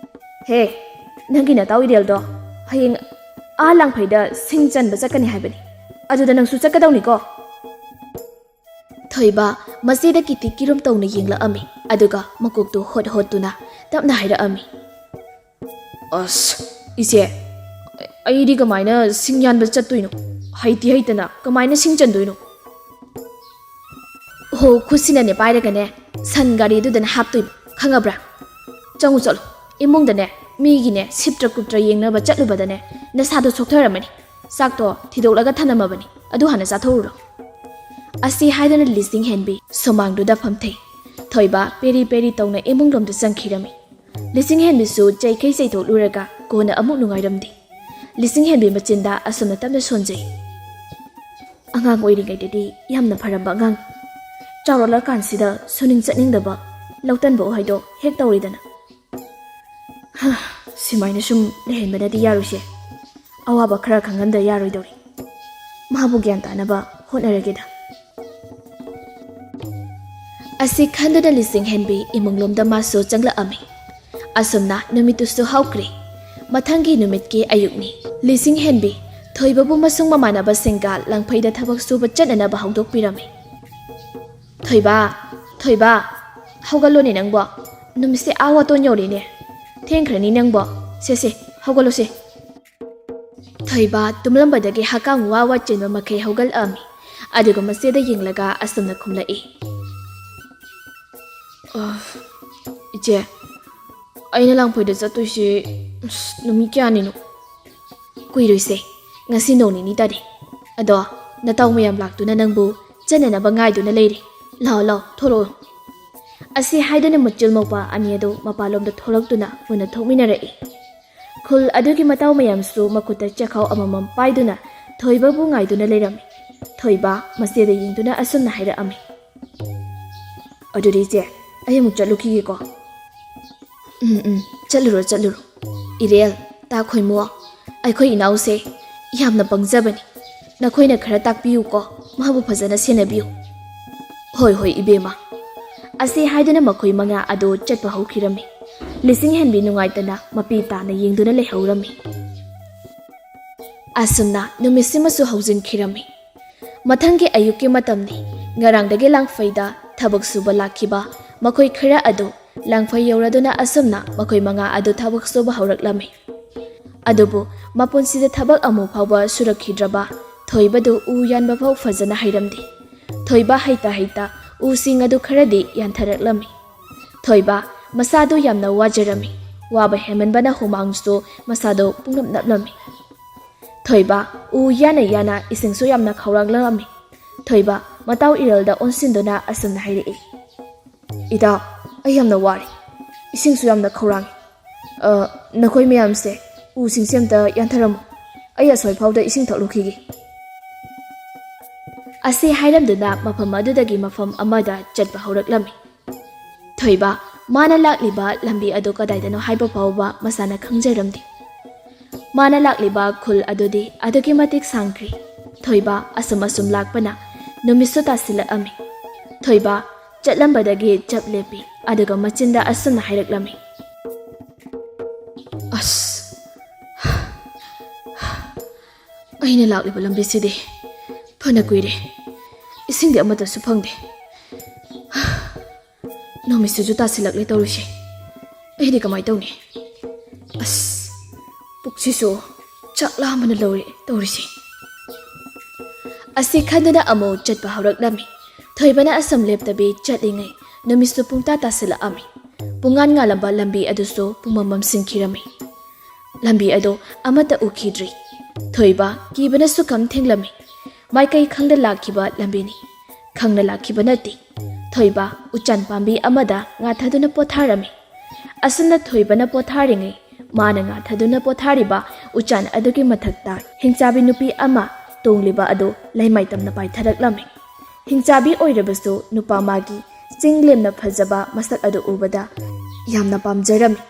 ꯍꯦ, ꯅꯪꯒꯤ ꯅꯇꯥꯎ ꯏꯔꯦꯜꯗꯣ ꯍꯌꯦꯡ ꯑꯥ ꯂꯥꯡꯐꯩꯗ ꯁꯤꯡ ꯆꯟꯕ ꯆꯠꯀꯅꯤ ꯍꯥꯏꯕꯅꯤ꯫ ꯑꯗꯨꯗ ꯅꯪꯁꯨ ꯆꯠꯀꯗꯧꯅꯤꯀꯣ꯫ ꯊꯣꯏꯕ ꯃꯆꯦꯗ ꯀꯤꯊꯤ ꯀꯤꯔꯨꯝ ꯇꯧꯅ ꯌꯦꯡꯂꯛꯑꯝꯃꯤ꯫ ꯑꯗꯨꯒ ꯃꯀꯣꯛꯇꯨ ꯍꯣꯠ ꯍꯣꯠꯇꯨꯅ ꯇꯞꯅ ꯍꯥꯏꯔꯛꯑꯝꯃꯤ꯫ ꯑꯁ, ꯏꯆꯦ, ꯑꯩꯗꯤ ꯀꯃꯥꯏꯅ ꯁꯤꯡ ꯌꯥꯟꯕ ꯆꯠꯇꯣꯏꯅꯣ? ꯍꯩꯇꯤ ꯍꯩꯇꯅ ꯀꯃꯥꯏꯅ ꯁꯤꯡ ꯆꯟꯗꯣꯏꯅꯣ? ꯍꯣ, ꯈꯨꯠꯁꯤꯅꯅꯦ ꯄꯥꯏꯔꯒꯅꯦ, ꯁꯟ ꯒꯥꯔꯤꯗꯨꯗꯅꯦ ꯍꯥꯞꯇꯣꯏꯕ, ꯈꯪꯉꯕ꯭ꯔꯥ? ꯆꯪꯉꯨ ꯆꯠꯂꯣ, ꯏꯃꯨꯡꯗꯅꯦ ꯃꯤꯒꯤꯅꯦ ꯁꯤꯞꯇ꯭ꯔ ꯀꯨꯞꯇ꯭ꯔ ꯌꯦꯡꯅꯕ ꯆꯠꯂꯨꯕꯗꯅꯦ ꯅꯁꯥꯗꯣ ꯁꯣꯛꯊꯔꯝꯃꯅꯤ꯫ ꯆꯥꯛꯇꯣ ꯊꯤꯗꯣꯛꯂꯒ ꯊꯅꯝꯃꯕꯅꯤ, ꯑꯗꯨ ꯍꯥꯟꯅ ꯆꯥꯊꯣꯛꯎꯔꯣ꯫ ꯑꯁꯤ ꯍꯥꯏꯗꯨꯅ ꯂꯤꯁꯤꯡ ꯍꯦꯟꯕꯤ ꯁꯨꯃꯥꯡꯗꯨꯗ ꯐꯝꯊꯩ꯫ ꯊꯣꯏꯕ ꯄꯦꯔꯤ ꯄꯦꯔꯤ ꯇꯧꯅ ꯏꯃꯨꯡꯂꯣꯝꯗ ꯆꯪꯈꯤꯔꯝꯃꯤ꯫ ꯂꯤꯁꯤꯡ ꯍꯦꯟꯕꯤꯁꯨ ꯆꯩꯈꯩ ꯆꯩꯊꯣꯛꯂꯨꯔꯒ ꯀꯣꯟꯅ ꯑꯃꯨꯛ ꯅꯨꯡꯉꯥꯏꯔꯝꯗꯦ꯫ ꯂꯤꯁꯤꯡ ꯍꯦꯟꯕꯤ ꯃꯆꯤꯟꯗ ꯑꯁꯨꯝꯅ ꯇꯞꯅ ꯁꯣꯟꯖꯩ꯫ ꯑꯉꯥꯡ ꯑꯣꯏꯔꯤꯉꯩꯗꯗꯤ ꯌꯥꯝꯅ ꯐꯔꯝꯕ ꯑꯉꯥꯡ, ꯆꯥꯎꯔꯛꯂꯀꯥꯟꯁꯤꯗ ꯁꯨꯅꯤꯡ ꯆꯠꯅꯤꯡꯗꯕ, ꯂꯧꯇꯟꯕ ꯍꯥꯏꯗꯣ ꯍꯦꯛ ꯇꯧꯔꯤꯗꯅ꯫ ꯍ, ꯁꯨꯃꯥꯏꯅ ꯁꯨꯝ ꯂꯩꯍꯟꯕꯅꯗꯤ ꯌꯥꯔꯣꯏꯁꯦ꯫ ꯑꯋꯥꯕ ꯈꯔ ꯈꯪꯍꯟꯗ ꯌꯥꯔꯣꯏꯗꯧꯔꯤ꯫ ꯃꯥꯕꯨ ꯒ꯭ꯌꯥꯟ ꯇꯥꯅꯕ ꯍꯣꯠꯅꯔꯒꯦꯗ꯫ ꯑꯁꯤ ꯈꯟꯗꯨꯅ ꯂꯤꯁꯤꯡ ꯍꯦꯟꯕꯤ ꯏꯃꯨꯡꯂꯣꯝꯗ ꯃꯥꯁꯨ ꯆꯪꯂꯛꯑꯝꯃꯤ꯫ ꯑꯁꯨꯝꯅ ꯅꯨꯃꯤꯠꯇꯨꯁꯨ ꯍꯧꯈ꯭ꯔꯦ꯫ ꯃꯊꯪꯒꯤ ꯅꯨꯃꯤꯠꯀꯤ ꯑꯌꯨꯛꯅꯤ꯫ ꯂꯤꯁꯤꯡ ꯍꯦꯟꯕꯤ ꯊꯣꯏꯕꯕꯨ ꯃꯁꯨꯡ ꯃꯃꯥꯟꯅꯕꯁꯤꯡꯒ ꯂꯪꯐꯩꯗ ꯊꯕꯛ ꯁꯨꯕ ꯆꯠꯅꯅꯕ ꯍꯧꯗꯣꯛꯄꯤꯔꯝꯃꯤ꯫ "ꯊꯣꯏꯕ, ꯊꯣꯏꯕ, ꯍꯧꯒꯠꯂꯣꯅꯦ ꯅꯪꯕꯣ꯫ ꯅꯨꯃꯤꯠꯁꯦ ꯑꯥ ꯋꯥꯇꯣꯟ ꯌꯧꯔꯦꯅꯦ꯫ ꯊꯦꯡꯈ꯭ꯔꯅꯤ ꯅꯪꯕꯣ꯫ ꯁꯦ, ꯁꯦ, ꯍꯧꯒꯠꯂꯣꯁꯦ꯫" ꯊꯣꯏꯕ ꯇꯨꯝꯂꯝꯕꯗꯒꯤ ꯍꯛꯀꯥꯝ ꯋꯥ ꯋꯥ ꯆꯦꯟꯕ ꯃꯈꯩ ꯍꯧꯒꯠꯂꯛꯑꯝꯃꯤ꯫ ꯑꯗꯨꯒ ꯃꯆꯦꯗ ꯌꯦꯡꯂꯒ ꯑꯁꯨꯝꯅ ꯈꯨꯝꯂꯛꯏ꯫ "ꯑ, ꯏꯆꯦ, ꯑꯩꯅ ꯂꯥꯡꯐꯩꯗ ꯆꯠꯇꯣꯏꯁꯤ, ꯑꯁ, ꯅꯨꯃꯤꯠ ꯀꯌꯥꯅꯤꯅꯣ?" "ꯀꯨꯏꯔꯣꯏꯁꯦ, ꯉꯁꯤ ꯅꯣꯡ ꯅꯤꯅꯤ ꯇꯥꯔꯦ꯫ ꯑꯗꯣ ꯅꯇꯥꯎ ꯃꯌꯥꯝ ꯂꯥꯛꯇꯨꯅ ꯅꯪꯕꯨ ꯆꯠꯅꯅꯕ ꯉꯥꯏꯗꯨꯅ ꯂꯩꯔꯦ꯫ ꯂꯥꯛꯑꯣ, ꯂꯥꯛꯑꯣ, ꯊꯣꯛꯂꯛꯑꯣ꯫" ꯑꯁꯤ ꯍꯥꯏꯗꯨꯅ ꯃꯆꯤꯜ ꯃꯧꯄꯥ ꯑꯅꯤ ꯑꯗꯨ ꯃꯄꯥꯟꯂꯣꯝꯗ ꯊꯣꯛꯂꯛꯇꯨꯅ ꯃꯨꯟꯅ ꯊꯣꯛꯃꯤꯟꯅꯔꯛꯏ꯫ ꯈꯨꯜ ꯑꯗꯨꯒꯤ ꯃꯇꯥꯎ ꯃꯌꯥꯝꯁꯨ ꯃꯈꯨꯠꯇ ꯆꯦꯈꯥꯎ ꯑꯃꯃꯝ ꯄꯥꯏꯗꯨꯅ ꯊꯣꯏꯕꯕꯨ ꯉꯥꯏꯗꯨꯅ ꯂꯩꯔꯝꯃꯤ꯫ ꯊꯣꯏꯕ ꯃꯆꯦꯗ ꯌꯦꯡꯗꯨꯅ ꯑꯁꯨꯝꯅ ꯍꯥꯏꯔꯛꯑꯝꯃꯤ꯫ ꯑꯗꯨꯗꯤ ꯏꯆꯦ, ꯑꯩ ꯑꯃꯨꯛ ꯆꯠꯂꯨꯈꯤꯒꯦꯀꯣ꯫ ꯎꯝ, ꯎꯝ, ꯆꯠꯂꯨꯔꯣ, ꯆꯠꯂꯨꯔꯣ꯫ ꯏꯔꯦꯜ, ꯇꯥ ꯈꯣꯏꯃꯨ, ꯑꯩꯈꯣꯏ ꯏꯅꯥꯎꯁꯦ ꯌꯥꯝꯅ ꯄꯪꯖꯕꯅꯤ꯫ ꯅꯈꯣꯏꯅ ꯈꯔ ꯇꯥꯛꯄꯤꯌꯨꯀꯣ, ꯃꯥꯕꯨ ꯐꯖꯅ ꯁꯦꯟꯅꯕꯤꯌꯨ꯫ ꯍꯣꯏ, ꯍꯣꯏ, ꯏꯕꯦꯝꯃ꯫ ꯑꯁꯤ ꯍꯥꯏꯗꯨꯅ ꯃꯈꯣꯏ ꯃꯉꯥ ꯑꯗꯨ ꯆꯠꯄ ꯍꯧꯈꯤꯔꯝꯃꯤ꯫ ꯂꯤꯁꯤꯡ ꯍꯦꯟꯕꯤ ꯅꯨꯡꯉꯥꯏꯇꯅ ꯃꯄꯤ ꯇꯥꯅ ꯌꯦꯡꯗꯨꯅ ꯂꯩꯍꯧꯔꯝꯃꯤ꯫ ꯑꯁꯨꯝꯅ ꯅꯨꯃꯤꯠꯁꯤꯃꯁꯨ ꯍꯧꯖꯤꯟꯈꯤꯔꯝꯃꯤ꯫ ꯃꯊꯪꯒꯤ ꯑꯌꯨꯛꯀꯤ ꯃꯇꯝꯅꯤ꯫ ꯉꯔꯥꯡꯗꯒꯤ ꯂꯥꯡꯐꯩꯗ ꯊꯕꯛ ꯁꯨꯕ ꯂꯥꯛꯈꯤꯕ ꯃꯈꯣꯏ ꯈꯔ ꯑꯗꯨ ꯂꯥꯡꯐꯩ ꯌꯧꯔꯗꯨꯅ ꯑꯁꯨꯝꯅ ꯃꯈꯣꯏ ꯃꯉꯥ ꯑꯗꯨ ꯊꯕꯛ ꯁꯨꯕ ꯍꯧꯔꯛꯂꯝꯃꯤ꯫ ꯑꯗꯨꯕꯨ ꯃꯄꯨꯟꯁꯤꯗ ꯊꯕꯛ ꯑꯃꯨꯛ ꯐꯥꯎꯕ ꯁꯨꯔꯛꯈꯤꯗ꯭ꯔꯕ ꯊꯣꯏꯕꯗꯨ ꯎ ꯌꯥꯟꯕ ꯐꯥꯎ ꯐꯖꯅ ꯍꯩꯔꯝꯗꯦ꯫ ꯊꯣꯏꯕ ꯍꯩꯇ ꯍꯩꯇ ꯎꯁꯤꯡ ꯑꯗꯨ ꯈꯔꯗꯤ ꯌꯥꯟꯊꯔꯛꯂꯝꯃꯤ꯫ ꯊꯣꯏꯕ ꯃꯁꯥꯗꯨ ꯌꯥꯝꯅ ꯋꯥꯖꯔꯝꯃꯤ꯫ ꯋꯥꯕ ꯍꯦꯟꯃꯟꯕꯅ ꯍꯨꯃꯥꯡꯁꯨ ꯃꯁꯥꯗꯨ ꯄꯨꯡꯅꯞ ꯅꯞꯂꯝꯃꯤ꯫ ꯊꯣꯏꯕ ꯎ ꯌꯥꯅ ꯌꯥꯅ ꯏꯁꯤꯡꯁꯨ ꯌꯥꯝꯅ ꯈꯧꯔꯥꯡꯂꯝꯃꯤ꯫ ꯊꯣꯏꯕ ꯃꯇꯥꯎ ꯏꯔꯦꯜꯗ ꯑꯣꯟꯁꯤꯟꯗꯨꯅ ꯑꯁꯨꯝꯅ ꯍꯥꯏꯔꯛꯏ, "ꯏꯇꯥꯎ, ꯑꯩ ꯌꯥꯝꯅ ꯋꯥꯔꯦ꯫ ꯏꯁꯤꯡꯁꯨ ꯌꯥꯝꯅ ꯈꯧꯔꯥꯡꯉꯤ꯫ ꯑ, ꯅꯈꯣꯏ ꯃꯌꯥꯝꯁꯦ ꯎꯁꯤꯡꯁꯦ ꯑꯝꯇ ꯌꯥꯟꯊꯔꯝꯃꯨ꯫ ꯑꯩ ꯑꯁ꯭ꯋꯥꯏ ꯐꯥꯎꯗ ꯏꯁꯤꯡ ꯊꯛꯂꯨꯈꯤꯒꯦ"꯫ ꯑꯁꯤ ꯍꯥꯏꯔꯝꯗꯨꯅ ꯃꯐꯝ ꯑꯗꯨꯗꯒꯤ ꯃꯐꯝ ꯑꯃꯗ ꯆꯠꯄ ꯍꯧꯔꯛꯂꯝꯃꯤ꯫ ꯊꯣꯏꯕ ꯃꯥꯅ ꯂꯥꯛꯂꯤꯕ ꯂꯝꯕꯤ ꯑꯗꯨ ꯀꯗꯥꯏꯗꯅꯣ ꯍꯥꯏꯕ ꯐꯥꯎꯕ ꯃꯁꯥꯅ ꯈꯪꯖꯔꯝꯗꯦ꯫ ꯃꯥꯅ ꯂꯥꯛꯂꯤꯕ ꯈꯨꯜ ꯑꯗꯨꯗꯤ ꯑꯗꯨꯛꯀꯤ ꯃꯇꯤꯛ ꯁꯥꯡꯈ꯭ꯔꯤ꯫ ꯊꯣꯏꯕ ꯑꯁꯨꯝ ꯑꯁꯨꯝ ꯂꯥꯛꯄꯅ ꯅꯨꯃꯤꯠꯁꯨ ꯇꯥꯁꯤꯜꯂꯛꯑꯝꯃꯤ꯫ ꯊꯣꯏꯕ ꯆꯠꯂꯝꯕꯗꯒꯤ ꯆꯞ ꯂꯦꯞꯄꯤ, ꯑꯗꯨꯒ ꯃꯆꯤꯟꯗ ꯑꯁꯨꯝꯅ ꯍꯥꯏꯔꯛꯂꯝꯃꯤ, "ꯑꯁ, ꯑꯩꯅ ꯂꯥꯛꯂꯤꯕ ꯂꯝꯕꯤꯁꯤꯗꯤ ꯐꯅ ꯀꯨꯏꯔꯦ, ꯏꯁꯤꯡꯗꯤ ꯑꯃꯠꯇꯁꯨ ꯐꯪꯗꯦ꯫ ꯅꯨꯃꯤꯠꯁꯤꯁꯨ ꯇꯥꯁꯤꯜꯂꯛꯂꯦ ꯇꯧꯔꯤꯁꯦ꯫ ꯑꯩꯗꯤ ꯀꯃꯥꯏ ꯇꯧꯅꯤ? ꯑꯁ, ꯄꯨꯛꯁꯤꯁꯨ ꯆꯥꯛ ꯂꯥꯝꯕꯅ ꯂꯣꯏꯔꯦ ꯇꯧꯔꯤꯁꯦ"꯫ ꯑꯁꯤ ꯈꯟꯗꯨꯅ ꯑꯃꯨꯛ ꯆꯠꯄ ꯍꯧꯔꯛꯂꯝꯃꯤ꯫ ꯊꯣꯏꯕꯅ ꯑꯁꯨꯝ ꯂꯦꯞꯇꯕꯤ ꯆꯠꯂꯤꯉꯩ ꯅꯨꯃꯤꯠꯁꯨ ꯄꯨꯡꯇꯥ ꯇꯥꯁꯤꯜꯂꯛꯑꯝꯃꯤ꯫ ꯄꯨꯡꯉꯥꯟ ꯉꯥꯜꯂꯝꯕ ꯂꯝꯕꯤ ꯑꯗꯨꯁꯨ ꯄꯨꯡꯃꯝ ꯃꯝꯁꯤꯟꯈꯤꯔꯝꯃꯤ꯫ ꯂꯝꯕꯤ ꯑꯗꯨ ꯑꯃꯠꯇ ꯎꯈꯤꯗ꯭ꯔꯤ꯫ ꯊꯣꯏꯕ ꯀꯤꯕꯅꯁꯨ ꯀꯝ ꯊꯦꯡꯂꯝꯃꯤ꯫ ꯃꯥꯏꯀꯩ ꯈꯪꯗ ꯂꯥꯛꯈꯤꯕ ꯂꯝꯕꯤꯅꯤ꯫ ꯈꯪꯅ ꯂꯥꯛꯈꯤꯕ ꯅꯠꯇꯦ꯫ ꯊꯣꯏꯕ ꯎꯆꯥꯟ ꯄꯥꯝꯕꯤ ꯑꯃꯗ ꯉꯥꯊꯗꯨꯅ ꯄꯣꯊꯥꯔꯝꯃꯤ꯫ ꯑꯁꯨꯝꯅ ꯊꯣꯏꯕꯅ ꯄꯣꯊꯥꯔꯤꯉꯩ ꯃꯥꯅ ꯉꯥꯊꯗꯨꯅ ꯄꯣꯊꯥꯔꯤꯕ ꯎꯆꯥꯟ ꯑꯗꯨꯒꯤ ꯃꯊꯛꯇ ꯍꯤꯡꯆꯥꯕꯤ ꯅꯨꯄꯤ ꯑꯃ ꯇꯣꯡꯂꯤꯕ ꯑꯗꯨ ꯂꯩꯃꯥꯏ ꯇꯝꯅ ꯄꯥꯏꯊꯔꯛꯂꯝꯃꯤ꯫ ꯍꯤꯡꯆꯥꯕꯤ ꯑꯣꯏꯔꯕꯁꯨ ꯅꯨꯄꯥ ꯃꯥꯒꯤ ꯆꯤꯡ ꯂꯦꯝꯅ ꯐꯖꯕ ꯃꯁꯛ ꯑꯗꯨ ꯎꯕꯗ ꯌꯥꯝꯅ ꯄꯥꯝꯖꯔꯝꯃꯤ꯫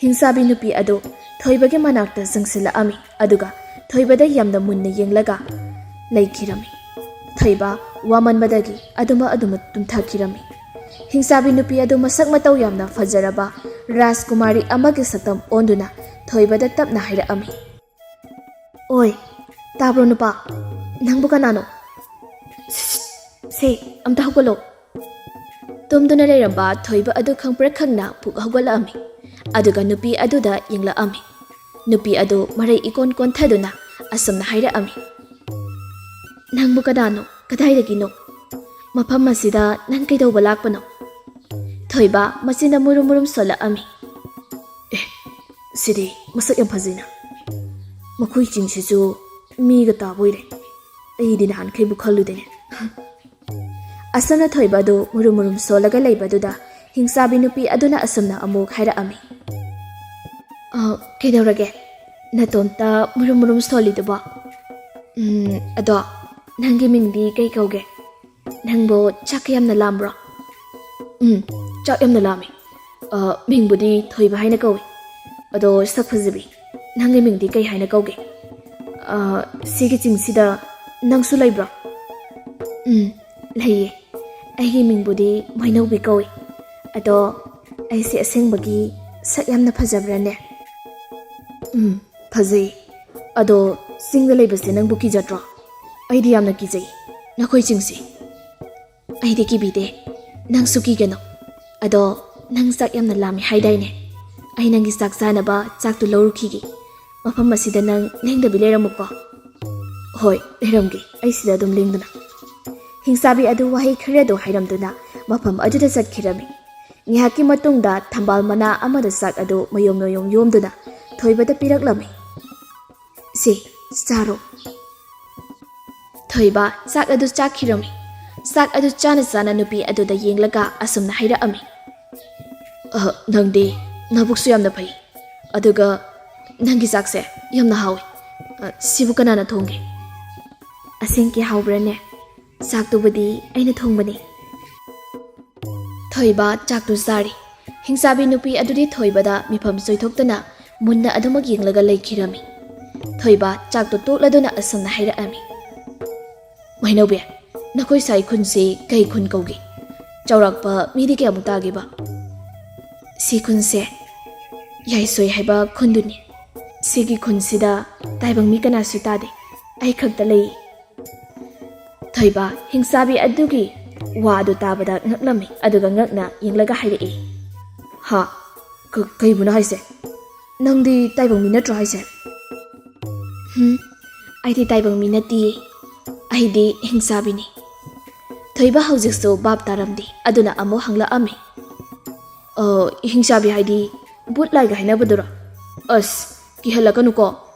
ꯍꯤꯡꯆꯥꯕꯤ ꯅꯨꯄꯤ ꯑꯗꯨ ꯊꯣꯏꯕꯒꯤ ꯃꯅꯥꯛꯇ ꯆꯪꯁꯤꯜꯂꯛꯑꯝꯃꯤ, ꯑꯗꯨꯒ ꯊꯣꯏꯕꯗ ꯌꯥꯝꯅ ꯃꯨꯟꯅ ꯌꯦꯡꯂꯒ ꯂꯩꯈꯤꯔꯝꯃꯤ꯫ ꯊꯣꯏꯕ ꯋꯥꯃꯟꯕꯗꯒꯤ ꯑꯗꯨꯃ ꯑꯗꯨꯃ ꯇꯨꯝꯊꯈꯤꯔꯝꯃꯤ꯫ ꯍꯤꯡꯆꯥꯕꯤ ꯅꯨꯄꯤ ꯑꯗꯨ ꯃꯁꯛ ꯃꯇꯧ ꯌꯥꯝꯅ ꯐꯖꯔꯕ ꯔꯥꯖꯀꯨꯃꯥꯔꯤ ꯑꯃꯒꯤ ꯁꯛꯇꯝ ꯑꯣꯟꯗꯨꯅ ꯊꯣꯏꯕꯗ ꯇꯞꯅ ꯍꯥꯏꯔꯛꯑꯝꯃꯤ꯫ "ꯑꯣꯏ, ꯇꯥꯕ꯭ꯔꯣ ꯅꯨꯄꯥ? ꯅꯪꯕꯨ ꯀꯅꯥꯅꯣ? ꯁꯤꯠ, ꯁꯤꯠ, ꯁꯦ, ꯑꯝꯇ ꯍꯧꯒꯠꯂꯣ!" ꯇꯨꯝꯗꯨꯅ ꯂꯩꯔꯝꯕ ꯊꯣꯏꯕ ꯑꯗꯨ ꯈꯪꯄ꯭ꯔꯦꯛ ꯈꯪꯅ ꯄꯨꯛ ꯍꯧꯒꯠꯂꯛꯑꯝꯃꯤ, ꯑꯗꯨꯒ ꯅꯨꯄꯤ ꯑꯗꯨꯗ ꯌꯦꯡꯂꯛꯑꯝꯃꯤ꯫ ꯅꯨꯄꯤ ꯑꯗꯨ ꯃꯔꯩ ꯏꯀꯣꯟ ꯀꯣꯟꯊꯗꯨꯅ ꯑꯁꯨꯝꯅ ꯍꯥꯏꯔꯛꯑꯝꯃꯤ꯫ "ꯅꯪꯕꯨ ꯀꯅꯥꯅꯣ? ꯀꯗꯥꯏꯗꯒꯤꯅꯣ? ꯃꯐꯝ ꯑꯁꯤꯗ ꯅꯪ ꯀꯩꯗꯧꯕ ꯂꯥꯛꯄꯅꯣ?" ꯊꯣꯏꯕ ꯃꯆꯤꯟꯗ ꯃꯨꯔꯨꯝ ꯃꯨꯔꯨꯝ ꯁꯣꯜꯂꯛꯑꯝꯃꯤ꯫ "ꯑꯦ, ꯁꯤꯗꯤ ꯃꯁꯛ ꯌꯥꯝ ꯐꯖꯩꯅ꯫ ꯃꯈꯣꯏ ꯆꯤꯡꯁꯤꯁꯨ ꯃꯤꯒ ꯇꯥꯕ ꯑꯣꯏꯔꯦ꯫ ꯑꯩꯗꯤ ꯅꯍꯥꯟꯈꯩꯕꯨ ꯈꯜꯂꯨꯗꯦꯅꯦ꯫" ꯑꯁꯨꯝꯅ ꯊꯣꯏꯕ ꯑꯗꯨ ꯃꯨꯔꯨꯝ ꯃꯨꯔꯨꯝ ꯁꯣꯜꯂꯒ ꯂꯩꯕꯗꯨꯗ ꯍꯤꯡꯆꯥꯕꯤ ꯅꯨꯄꯤ ꯑꯗꯨꯅ ꯑꯁꯨꯝꯅ ꯑꯃꯨꯛ ꯍꯥꯏꯔꯛꯑꯝꯃꯤ꯫ "ꯑ, ꯀꯩꯗꯧꯔꯒꯦ? ꯅꯇꯣꯝꯇ ꯃꯨꯔꯨꯝ ꯃꯨꯔꯨꯝ ꯁꯣꯜꯂꯤꯗꯨꯕꯣ? ꯎꯝ, ꯑꯗꯣ ꯅꯪꯒꯤ ꯃꯤꯡꯗꯤ ꯀꯩ ꯀꯧꯒꯦ? ꯅꯪꯕꯨ ꯆꯥꯛ ꯌꯥꯝꯅ ꯂꯥꯝꯕ꯭ꯔꯣ?" "ꯎꯝ, ꯆꯥꯛ ꯌꯥꯝꯅ ꯂꯥꯝꯃꯤ꯫ ꯑ, ꯃꯤꯡꯕꯨꯗꯤ ꯊꯣꯏꯕ ꯍꯥꯏꯅ ꯀꯧꯏ꯫ ꯑꯗꯣ ꯁꯛ ꯐꯖꯕꯤ, ꯅꯪꯒꯤ ꯃꯤꯡꯗꯤ ꯀꯩ ꯍꯥꯏꯅ ꯀꯧꯒꯦ? ꯑ, ꯁꯤꯒꯤ ꯆꯤꯡꯁꯤꯗ ꯅꯪꯁꯨ ꯂꯩꯕ꯭ꯔꯣ?" "ꯎꯝ, ꯂꯩꯌꯦ꯫ ꯑꯩꯒꯤ ꯃꯤꯡꯕꯨꯗꯤ ꯃꯩꯅꯧꯕꯤ ꯀꯧꯏ꯫ ꯑꯗꯣ ꯑꯩꯁꯦ ꯑꯁꯦꯡꯕꯒꯤ ꯁꯛ ꯌꯥꯝꯅ ꯐꯖꯕ꯭ꯔꯥꯅꯦ?" "ꯎꯝ, ꯐꯖꯩ꯫ ꯑꯗꯣ ꯆꯤꯡꯗ ꯂꯩꯕꯁꯦ ꯅꯪꯕꯨ ꯀꯤꯖꯗ꯭ꯔꯣ? ꯑꯩꯗꯤ ꯌꯥꯝꯅ ꯀꯤꯖꯩ, ꯅꯈꯣꯏ ꯆꯤꯡꯁꯤ꯫" "ꯑꯩꯗꯤ ꯀꯤꯕꯤꯗꯦ, ꯅꯪꯁꯨ ꯀꯤꯒꯅꯨ꯫ ꯑꯗꯣ ꯅꯪ ꯆꯥꯛ ꯌꯥꯝꯅ ꯂꯥꯝꯃꯤ ꯍꯥꯏꯗꯥꯏꯅꯦ? ꯑꯩ ꯅꯪꯒꯤ ꯆꯥꯛ ꯆꯥꯅꯕ ꯆꯥꯛꯇꯨ ꯂꯧꯔꯨꯈꯤꯒꯦ꯫ ꯃꯐꯝ ꯑꯁꯤꯗ ꯅꯪ ꯂꯦꯡꯗꯕꯤ ꯂꯩꯔꯝꯃꯨꯀꯣ꯫" "ꯍꯣꯏ, ꯂꯩꯔꯝꯒꯦ, ꯑꯩ ꯁꯤꯗ ꯑꯗꯨꯝ ꯂꯦꯡꯗꯅ꯫" ꯍꯤꯡꯆꯥꯕꯤ ꯑꯗꯨ ꯋꯥꯍꯩ ꯈꯔꯗꯣ ꯍꯥꯏꯔꯝꯗꯨꯅ ꯃꯐꯝ ꯑꯗꯨꯗ ꯆꯠꯈꯤꯔꯝꯃꯤ꯫ ꯉꯥꯏꯍꯥꯛꯀꯤ ꯃꯇꯨꯡꯗ ꯊꯝꯕꯥꯜ ꯃꯅꯥ ꯑꯃꯗ ꯆꯥꯛ ꯑꯗꯨ ꯃꯌꯣꯝ ꯃꯌꯣꯝ ꯌꯣꯝꯗꯨꯅ ꯊꯣꯏꯕꯗ ꯄꯤꯔꯛꯂꯝꯃꯤ꯫ "ꯁꯦ, ꯆꯥꯔꯣ꯫" ꯊꯣꯏꯕ ꯆꯥꯛ ꯑꯗꯨ ꯆꯥꯈꯤꯔꯝꯃꯤ꯫ ꯆꯥꯛ ꯑꯗꯨ ꯆꯥꯅ ꯆꯥꯅ ꯅꯨꯄꯤ ꯑꯗꯨꯗ ꯌꯦꯡꯂꯒ ꯑꯁꯨꯝꯅ ꯍꯥꯏꯔꯛꯑꯝꯃꯤ꯫ "ꯑ, ꯅꯪꯗꯤ ꯅꯕꯨꯛꯁꯨ ꯌꯥꯝꯅ ꯐꯩ, ꯑꯗꯨꯒ ꯅꯪꯒꯤ ꯆꯥꯛꯁꯦ ꯌꯥꯝꯅ ꯍꯥꯎꯏ꯫ ꯑ, ꯁꯤꯕꯨ ꯀꯅꯥꯅ ꯊꯣꯡꯒꯦ?" "ꯑꯁꯦꯡꯀꯤ ꯍꯥꯎꯕ꯭ꯔꯥꯅꯦ? ꯆꯥꯛꯇꯨꯕꯨꯗꯤ ꯑꯩꯅ ꯊꯣꯡꯕꯅꯤ꯫" ꯊꯣꯏꯕ ꯆꯥꯛꯇꯨ ꯆꯥꯔꯤ꯫ ꯍꯤꯡꯆꯥꯕꯤ ꯅꯨꯄꯤ ꯑꯗꯨꯗꯤ ꯊꯣꯏꯕꯗ ꯃꯤꯐꯝ ꯆꯣꯏꯊꯣꯛꯇꯅ ꯃꯨꯟꯅ ꯑꯗꯨꯃꯛ ꯌꯦꯡꯂꯒ ꯂꯩꯈꯤꯔꯝꯃꯤ꯫ ꯊꯣꯏꯕ ꯆꯥꯛꯇꯨ ꯇꯣꯛꯂꯗꯨꯅ ꯑꯁꯨꯝꯅ ꯍꯥꯏꯔꯛꯑꯝꯃꯤ: "ꯃꯩꯅꯧꯕꯤ, ꯅꯈꯣꯏ ꯁꯥꯏ ꯈꯨꯟꯁꯤ ꯀꯩ ꯈꯨꯟ ꯀꯧꯒꯦ? ꯆꯥꯎꯔꯥꯛꯄ ꯃꯤꯗꯤ ꯀꯌꯥꯃꯨꯛ ꯇꯥꯒꯦꯕ?" "ꯁꯤ ꯈꯨꯟꯁꯦ ꯌꯥꯏꯁꯣꯏ ꯍꯥꯏꯕ ꯈꯨꯟꯗꯨꯅꯤ꯫ ꯁꯤꯒꯤ ꯈꯨꯟꯁꯤꯗ ꯇꯥꯏꯕꯪ ꯃꯤ ꯀꯅꯥꯁꯨ ꯇꯥꯗꯦ, ꯑꯩ ꯈꯛꯇ ꯂꯩ꯫" ꯊꯣꯏꯕ ꯍꯤꯡꯆꯥꯕꯤ ꯑꯗꯨꯒꯤ ꯋꯥ ꯑꯗꯨ ꯇꯥꯕꯗ ꯉꯛꯂꯝꯃꯤ, ꯑꯗꯨꯒ ꯉꯛꯅ ꯌꯦꯡꯂꯒ ꯍꯥꯏꯔꯛꯏ: "ꯍꯥ? ꯀ-, ꯀꯩꯕꯨꯅꯣ ꯍꯥꯏꯁꯦ? ꯅꯪꯗꯤ ꯇꯥꯏꯕꯪ ꯃꯤ ꯅꯠꯇ꯭ꯔꯣ ꯍꯥꯏꯁꯦ?" "ꯍꯨꯝ, ꯑꯩꯗꯤ ꯇꯥꯏꯕꯪ ꯃꯤ ꯅꯠꯇꯤꯌꯦ꯫ ꯑꯩꯗꯤ ꯍꯤꯡꯆꯥꯕꯤꯅꯤ꯫" ꯊꯣꯏꯕ ꯍꯧꯖꯤꯛꯁꯨ ꯚꯥꯞ ꯇꯥꯔꯝꯗꯦ, ꯑꯗꯨꯅ ꯑꯃꯨꯛ ꯍꯪꯂꯛꯑꯝꯃꯤ: "ꯑ, ꯍꯤꯡꯆꯥꯕꯤ ꯍꯥꯏꯗꯤ ꯚꯨꯠ ꯂꯥꯏꯒ ꯍꯥꯏꯅꯕꯗꯨꯔꯣ? ꯑꯁ, ꯀꯤꯍꯜꯂꯛꯀꯅꯨꯀꯣ,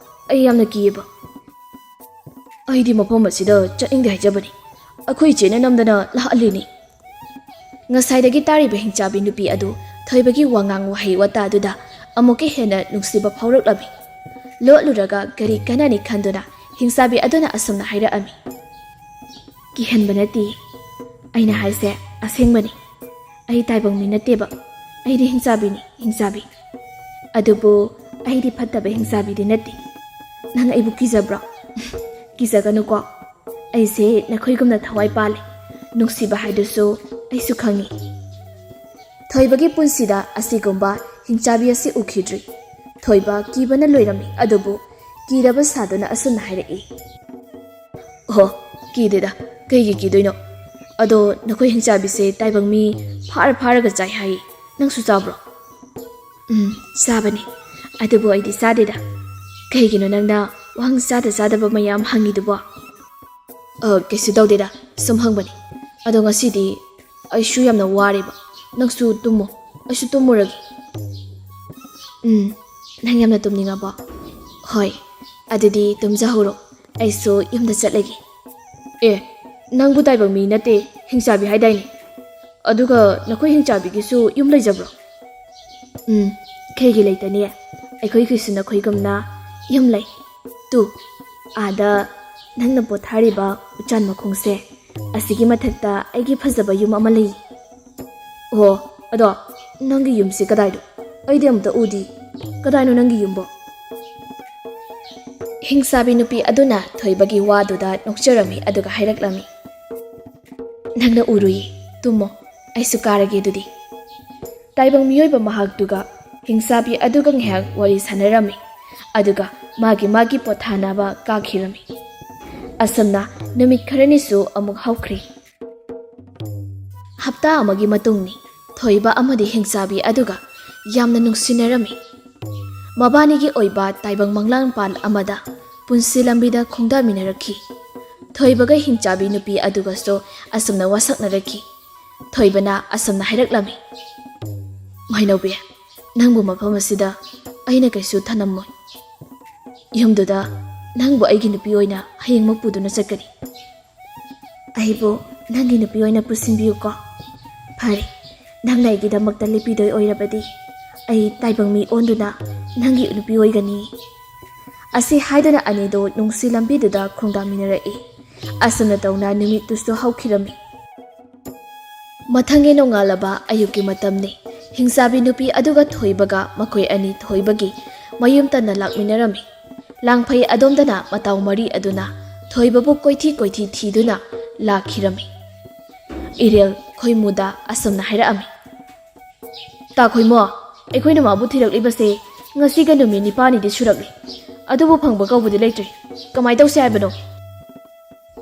ꯑꯩ ꯌꯥꯝꯅ ꯀꯤꯌꯦꯕ꯫ ꯑꯩꯗꯤ ꯃꯐꯝ ꯑꯁꯤꯗ ꯆꯠꯅꯤꯡꯗꯦ ꯍꯥꯏꯖꯕꯅꯤ꯫ ꯑꯩꯈꯣꯏ ꯏꯆꯦꯅ ꯅꯝꯗꯅ ꯂꯥꯛꯍꯜꯂꯤꯅꯤ꯫" ꯉꯁꯥꯏꯗꯒꯤ ꯇꯥꯔꯤꯕ ꯍꯤꯡꯆꯥꯕꯤ ꯅꯨꯄꯤ ꯑꯗꯨ ꯊꯣꯏꯕꯒꯤ ꯋꯥꯉꯥꯡ ꯋꯥꯍꯩ ꯋꯥꯇꯥꯗꯨꯗ ꯑꯃꯨꯛꯀ ꯍꯦꯟꯅ ꯅꯨꯡꯁꯤꯕ ꯐꯥꯎꯔꯛꯂꯝꯃꯤ꯫ ꯂꯣꯠꯂꯨꯔꯒ ꯀꯔꯤ ꯀꯥꯟꯅꯅꯤ ꯈꯟꯗꯨꯅ ꯍꯤꯡꯆꯥꯕꯤ ꯑꯗꯨꯅ ꯑꯁꯨꯝꯅ ꯍꯥꯏꯔꯛꯑꯝꯃꯤ: "ꯀꯤꯍꯟꯕ ꯅꯠꯇꯦ, ꯑꯩꯅ ꯍꯥꯏꯁꯦ ꯑꯁꯦꯡꯕꯅꯤ꯫ ꯑꯩ ꯇꯥꯏꯕꯪ ꯃꯤ ꯅꯠꯇꯦꯕ, ꯑꯩꯗꯤ ꯍꯤꯡꯆꯥꯕꯤꯅꯤ, ꯍꯤꯡꯆꯥꯕꯤ꯫ ꯑꯗꯨꯕꯨ ꯑꯩꯗꯤ ꯐꯠꯇꯕ ꯍꯤꯡꯆꯥꯕꯤꯗꯤ ꯅꯠꯇꯦ꯫ ꯅꯪ ꯑꯩꯕꯨ ꯀꯤꯖꯕ꯭ꯔꯣ? ꯀꯤꯖꯒꯅꯨꯀꯣ꯫ ꯑꯩꯁꯦ ꯅꯈꯣꯏꯒꯨꯝꯅ ꯊꯋꯥꯏ ꯄꯥꯜꯂꯤ, ꯅꯨꯡꯁꯤꯕ ꯍꯥꯏꯗꯨꯁꯨ ꯑꯩꯁꯨ ꯈꯪꯉꯤ꯫" ꯊꯣꯏꯕꯒꯤ ꯄꯨꯟꯁꯤꯗ ꯑꯁꯤꯒꯨꯝꯕ ꯍꯤꯡꯆꯥꯕꯤ ꯑꯁꯤ ꯎꯈꯤꯗ꯭ꯔꯤ꯫ ꯊꯣꯏꯕ ꯀꯤꯕꯅ ꯂꯣꯏꯔꯝꯃꯤ, ꯑꯗꯨꯕꯨ ꯀꯤꯗꯕ ꯁꯥꯗꯨꯅ ꯑꯁꯨꯝꯅ ꯍꯥꯏꯔꯛꯏ: "ꯑꯣꯍꯣ, ꯀꯤꯗꯦꯗ, ꯀꯩꯒꯤ ꯀꯤꯗꯣꯏꯅꯣ? ꯑꯗꯣ ꯅꯈꯣꯏ ꯍꯤꯡꯆꯥꯕꯤꯁꯦ ꯇꯥꯏꯕꯪ ꯃꯤ ꯐꯥꯔ ꯐꯥꯔꯒ ꯆꯥꯏ ꯍꯥꯏꯌꯦ, ꯅꯪꯁꯨ ꯆꯥꯕ꯭ꯔꯣ?" "ꯎꯝ, ꯆꯥꯕꯅꯤ꯫ ꯑꯗꯨꯕꯨ ꯑꯩꯗꯤ ꯆꯥꯗꯦꯗ꯫ ꯀꯩꯒꯤꯅꯣ ꯅꯪꯅ ꯋꯥꯍꯪ ꯆꯥꯗ ꯆꯥꯗꯕ ꯃꯌꯥꯝ ꯍꯪꯉꯤꯗꯨꯕꯣ?" "ꯑ, ꯀꯩꯁꯨ ꯇꯧꯗꯦꯗ, ꯁꯨꯝ ꯍꯪꯕꯅꯤ꯫ ꯑꯗꯣ ꯉꯁꯤꯗꯤ ꯑꯩꯁꯨ ꯌꯥꯝꯅ ꯋꯥꯔꯦꯕ꯫ ꯅꯪꯁꯨ ꯇꯨꯝꯃꯣ, ꯑꯩꯁꯨ ꯇꯨꯝꯃꯨꯔꯒꯦ꯫" "ꯎꯝ, ꯅꯪ ꯌꯥꯝꯅ ꯇꯨꯝꯅꯤꯡꯉꯕꯣ? ꯍꯣꯏ, ꯑꯗꯨꯗꯤ ꯇꯨꯝꯖꯍꯧꯔꯣ, ꯑꯩꯁꯨ ꯌꯨꯝꯗ ꯆꯠꯂꯒꯦ꯫" "ꯑꯦ, ꯅꯪꯕꯨ ꯇꯥꯏꯕꯪ ꯃꯤ ꯅꯠꯇꯦ, ꯍꯤꯡꯆꯥꯕꯤ ꯍꯥꯏꯗꯥꯏꯅꯦ? ꯑꯗꯨꯒ ꯅꯈꯣꯏ ꯍꯤꯡꯆꯥꯕꯤꯒꯤꯁꯨ ꯌꯨꯝ ꯂꯩꯖꯕ꯭ꯔꯣ?" "ꯎꯝ, ꯀꯩꯒꯤ ꯂꯩꯇꯅꯤ? ꯑꯩꯈꯣꯏꯒꯤꯁꯨ ꯅꯈꯣꯏꯒꯨꯝꯅ ꯌꯨꯝ ꯂꯩ꯫ ꯇꯨ, ꯑꯥꯗ ꯅꯪꯅ ꯄꯣꯊꯥꯔꯤꯕ ꯎꯆꯥꯟ ꯃꯈꯣꯡꯁꯦ, ꯑꯁꯤꯒꯤ ꯃꯊꯛꯇ ꯑꯩꯒꯤ ꯐꯖꯕ ꯌꯨꯝ ꯑꯃ ꯂꯩ꯫" ꯍꯣ, ꯑꯗꯣ ꯅꯪꯒꯤ ꯌꯨꯝꯁꯤ ꯀꯗꯥꯏꯗꯣ? ꯑꯩꯗꯤ ꯑꯃꯨꯛꯇ ꯎꯗꯤ꯫ ꯀꯗꯥꯏꯅꯣ ꯅꯪꯒꯤ ꯌꯨꯝꯕꯣ? ꯍꯤꯡꯆꯥꯕꯤ ꯅꯨꯄꯤ ꯑꯗꯨꯅ ꯊꯣꯏꯕꯒꯤ ꯋꯥꯗꯨꯗ ꯅꯣꯛꯆꯔꯝꯃꯤ, ꯑꯗꯨꯒ ꯍꯥꯏꯔꯛꯂꯝꯃꯤ, "ꯅꯪꯅ ꯎꯔꯨꯏ, ꯇꯨꯝꯃꯣ, ꯑꯩꯁꯨ ꯀꯥꯔꯒꯦ ꯑꯗꯨꯗꯤ꯫" ꯇꯥꯏꯕꯪ ꯃꯤꯑꯣꯏꯕ ꯃꯍꯥꯛꯇꯨꯒ ꯍꯤꯡꯆꯥꯕꯤ ꯑꯗꯨꯒ ꯉꯥꯏꯍꯥꯛ ꯋꯥꯔꯤ ꯁꯥꯟꯅꯔꯝꯃꯤ, ꯑꯗꯨꯒ ꯃꯥꯒꯤ ꯃꯥꯒꯤ ꯄꯣꯊꯥꯅꯕ ꯀꯥꯈꯤꯔꯝꯃꯤ꯫ ꯑꯁꯨꯝꯅ ꯅꯨꯃꯤꯠ ꯈꯔꯅꯤꯁꯨ ꯑꯃꯨꯛ ꯍꯧꯈ꯭ꯔꯦ꯫ ꯍꯞꯇꯥ ꯑꯃꯒꯤ ꯃꯇꯨꯡꯅꯤ꯫ ꯊꯣꯏꯕ ꯑꯃꯗꯤ ꯍꯤꯡꯆꯥꯕꯤ ꯑꯗꯨꯒ ꯌꯥꯝꯅ ꯅꯨꯡꯁꯤꯅꯔꯝꯃꯤ꯫ ꯃꯕꯥꯅꯤꯒꯤ ꯑꯣꯏꯕ ꯇꯥꯏꯕꯪ ꯃꯪꯂꯥꯟꯄꯥꯜ ꯑꯃꯗ ꯄꯨꯟꯁꯤ ꯂꯝꯕꯤꯗ ꯈꯣꯡꯗꯥꯃꯤꯟꯅꯔꯛꯈꯤ꯫ ꯊꯣꯏꯕꯒ ꯍꯤꯡꯆꯥꯕꯤ ꯅꯨꯄꯤ ꯑꯗꯨꯒꯁꯨ ꯑꯁꯨꯝꯅ ꯋꯥꯁꯛꯅꯔꯛꯈꯤ꯫ ꯊꯣꯏꯕꯅ ꯑꯁꯨꯝꯅ ꯍꯥꯏꯔꯛꯂꯝꯃꯤ, "ꯃꯥꯏꯅꯧꯕꯤ, ꯅꯪꯕꯨ ꯃꯐꯝ ꯑꯁꯤꯗ ꯑꯩꯅ ꯀꯩꯁꯨ ꯊꯅꯝꯃꯣꯏ꯫ ꯌꯨꯝꯗꯨꯗ ꯅꯪꯕꯨ ꯑꯩꯒꯤ ꯅꯨꯄꯤ ꯑꯣꯏꯅ ꯍꯌꯦꯡꯃꯛ ꯄꯨꯗꯨꯅ ꯆꯠꯀꯅꯤ꯫ ꯑꯩꯕꯨ ꯅꯪꯒꯤ ꯅꯨꯄꯤ ꯑꯣꯏꯅ ꯄꯨꯁꯤꯟꯕꯤꯌꯨꯀꯣ꯫ ꯐꯔꯦ, ꯅꯪꯅ ꯑꯩꯒꯤꯗꯃꯛꯇ ꯂꯦꯞꯄꯤꯗꯣꯏ ꯑꯣꯏꯔꯕꯗꯤ ꯑꯩ ꯇꯥꯏꯕꯪ ꯃꯤ ꯑꯣꯟꯗꯨꯅ ꯅꯪꯒꯤ ꯅꯨꯄꯤ ꯑꯣꯏꯒꯅꯤ꯫" ꯑꯁꯤ ꯍꯥꯏꯗꯨꯅ ꯑꯅꯤꯗꯣ ꯅꯨꯡꯁꯤ ꯂꯝꯕꯤꯗꯨꯗ ꯈꯣꯡꯗꯥꯃꯤꯟꯅꯔꯛꯏ꯫ ꯑꯁꯨꯝꯅ ꯇꯧꯅ ꯅꯨꯃꯤꯠꯇꯨꯁꯨ ꯍꯧꯈꯤꯔꯝꯃꯤ꯫ ꯃꯊꯪꯒꯤ ꯅꯣꯡꯉꯥꯜꯂꯕ ꯑꯌꯨꯛꯀꯤ ꯃꯇꯝꯅꯤ꯫ ꯍꯤꯡꯆꯥꯕꯤ ꯅꯨꯄꯤ ꯑꯗꯨꯒ ꯊꯣꯏꯕꯒ ꯃꯈꯣꯏ ꯑꯅꯤ ꯊꯣꯏꯕꯒꯤ ꯃꯌꯨꯝ ꯇꯟꯅ ꯂꯥꯛꯃꯤꯟꯅꯔꯝꯃꯤ꯫ ꯂꯥꯡꯐꯩ ꯑꯗꯣꯝꯗꯅ ꯃꯇꯥꯎ ꯃꯔꯤ ꯑꯗꯨꯅ ꯊꯣꯏꯕꯕꯨ ꯀꯣꯏꯊꯤ ꯀꯣꯏꯊꯤ ꯊꯤꯗꯨꯅ ꯂꯥꯛꯈꯤꯔꯝꯃꯤ꯫ ꯏꯔꯦꯜ ꯈꯣꯏꯃꯨꯗ ꯑꯁꯨꯝꯅ ꯍꯥꯏꯔꯛꯑꯝꯃꯤ, "ꯇꯥ ꯈꯣꯏꯃꯣ, ꯑꯩꯈꯣꯏꯅ ꯃꯥꯕꯨ ꯊꯤꯔꯛꯂꯤꯕꯁꯦ ꯉꯁꯤꯒ ꯅꯨꯃꯤꯠ ꯅꯤꯄꯥꯜꯅꯤꯗꯤ ꯁꯨꯔꯛꯂꯤ, ꯑꯗꯨꯕꯨ ꯐꯪꯕ ꯀꯧꯕꯗꯤ ꯂꯩꯇ꯭ꯔꯤ꯫ ꯀꯃꯥꯏ ꯇꯧꯁꯦ ꯍꯥꯏꯕꯅꯣ?"